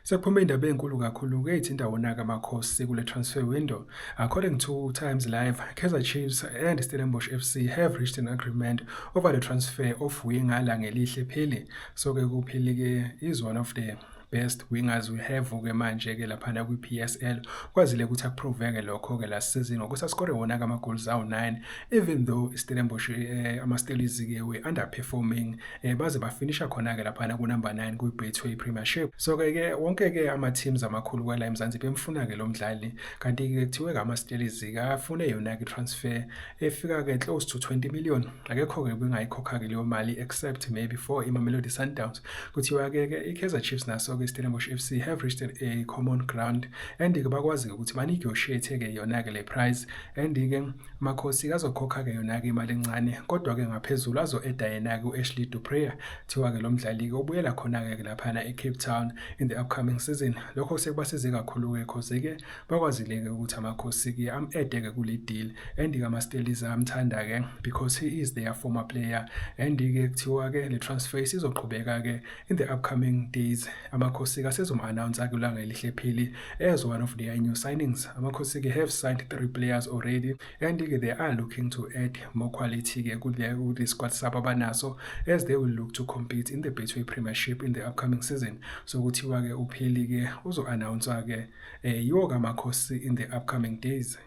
Sekuphume indaba enkulu kakhulu-ke ey'thinta wona-ke amakhosi kule transfer window. According to Times Live, Kaizer Chiefs and Stellenbosch FC have reached an agreement over the transfer of winger Langelihle Phili. So-ke kuPhili-ke is one of the best wingers we have-ke manje-ke laphana kwi-PSL. Kwazile ukuthi akuprove-ke lokho-ke last season ngokuthi askore wona-ke ama-goals awu-9, even though iStellenbosch ama-Steelies-ke we-underperforming baze bafinisha khona-ke laphana ku-number 9 kwi-Betway Premiership. So-ke wonke-ke ama-teams amakhulu kwala eMzansi bemfuna-ke lo mdlali, kanti-ke kuthiwe-ke ama-Steelies-ke afune yona-ke transfer efika-ke close to 20 million. Akekho-ke bengayikhokha-ke leyo mali except maybe for iMamelodi Sundowns. Kuthiwa-ke i-Kaizer Chiefs naso-ke iStellenbosch FC have reached a common ground, and-ke bakwazi-ke ukuthi banegotiate-ke yona-ke le price, and-ke amakhosi azokhokha-ke yona-ke imali encane, kodwa-ke ngaphezulu azo-eda yena-ke u-Ashley Dupree. Kuthiwa-ke lo mdlali-ke ubuyela khona-ke laphana eCape Town in the upcoming season. Lokho sekubasize kakhulu-ke cause-ke bakwazile-ke ukuthi amakhosi-ke am-ede-ke kule deal, and-ke ama-Steelies amthanda-ke because he is their former player, and-ke kuthiwa-ke le transfer isizoqhubeka-ke in the upcoming days. Amakhosi-ke asezom-announce-ke uLangelihle Phili as one of their new signings. Amakhosi-ke have signed 3 players already, and-ke they are looking to add more quality-ke kule squad sabo abanaso, as they will look to compete in the Betway Premiership in the upcoming season. So kuthiwa-ke uPhili-ke uzo-announce-ke yiwo-ke amakhosi in the upcoming days.